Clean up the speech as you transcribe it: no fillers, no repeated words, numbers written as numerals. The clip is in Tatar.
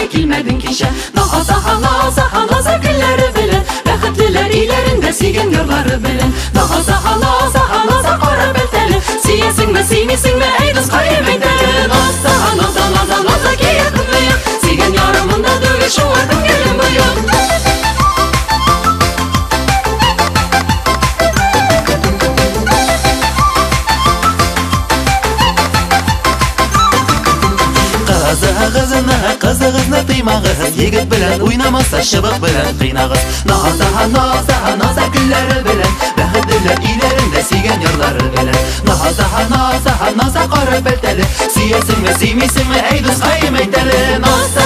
Нигә килмәдең кичә? Наза, Наза, Наза көлләре белән, бәхетлеләр өйләрендә сөйгән ярлары белән. Наза, Наза, Наза кара пәлтәле, сөясеңме, сөймисеңме, әй дускаем, әйт әле. Наза, Наза, Наза, Наза кия төнбоек, сөйгән ярым монда түгел, шуңа күңелем боек. Кызыгызны, кызыгызны тыймагыз, егет белән уйнамаса, чыбык белән кыйнагыз. Наза, Наза, Наза көлләре белән, бәхетлеләр өйләрендә сөйгән ярлары белән. Наза, Наза, Наза кара пәлтәле, сөясеңме, сөймисеңме, әй дускаем, әйт әле. Наза,